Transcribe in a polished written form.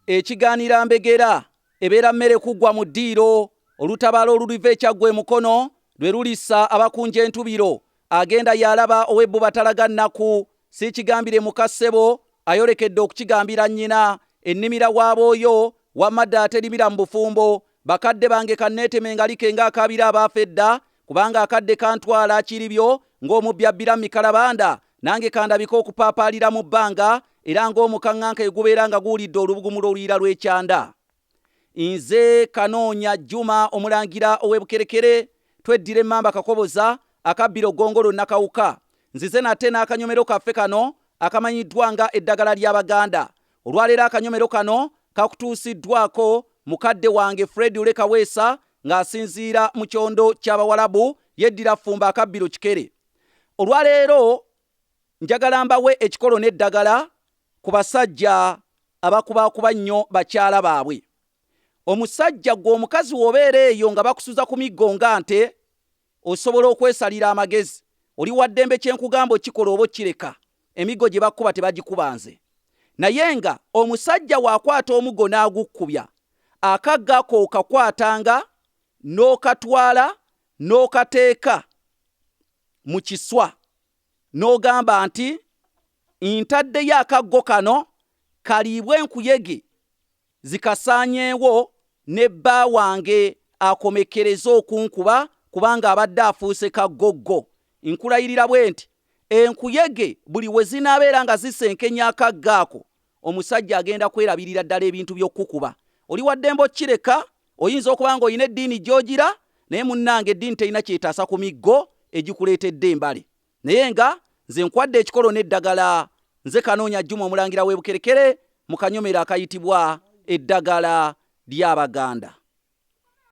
Ekigaanira mbegera ebeera mmere kuggwa mu ddiiro. Olutabaalo oluliva e Kyaggwe e Mukono lwe lulissa abakunja entubiro. Agenda y'alaba ow'ebbuba talaga nnaku. Siikigambire muka ssebo ayolekedde okukigambira nnyina. Ennimira w'abooyo wamma ddala terimira mu bufumbo. Bakadde bange kanneeteme engalike ng'akaabira abaafa edda kubanga akadde kantwala kiribyo ng'omubbi abbira mu mikalabanda nange kandabike okupaapaalira mu bbanga era ng'omukaŋŋanka egubeera nga guwulidde olubugumu lw'oluyiira lw'ekyanda. Nze Kanoonya Juma Omulangira ow'e Bukerekere, tweddira emmamba Kakoboza akabbiro Ggongolo Nakawuka. Nzize nate n'akanyomero kaffe kano akamanyiddwa nga Eddagala ly'Abaganda. Olwaleero akanyomero kano kakutuusiddwako mukadde wange Fred Lule Kaweesa ng'asinziira mu kyondo ky'Abawalabu yeddira Ffumba akabbiro Kikere. Olwaleero njagala mbawe ekikolo n'eddagala ku basajja abakubaakuba nnyo bakyala baabwe. Omusajja gwe omukazi w'obeera eyo nga bakusuza ku miggo nga nte, osobola okwesalira amagezi. Oli wa ddembe kye nkugamba okikola oba okireka. Emiggo gye bakukuba tebagikuba nze. Naye nga omusajja w'akwata omuggo n'agukkubya, akaggo ako okakwatanga n'okatwala n'okateeka mu kiswa n'ogamba nti ntaddeyo akaggo kano kaliibwe enkuyege zikasaanyeewo ne bba wange akomekkereze okunkuba kubanga abadde afuuse kaggoggo. Nkulayirira bwe nti enkuyege buli we zinaabeera nga zisenkenya akaggo ako omusajja agenda kwerabirira ddala ebintu by'okukukuba. Oli wa ddembe okukireka, oyinza okuba ng'olina eddiini gy'ogira, naye munnange eddiini terina ky'etaasa ku miggo egikuleetedde embale. Naye nga nze nkuwadde ekikolo n'eddagala. Nze Kanoonya Juma Omulangira w'e Bukerekere mu kanyomero akayitibwa Eddagala ly'Abaganda.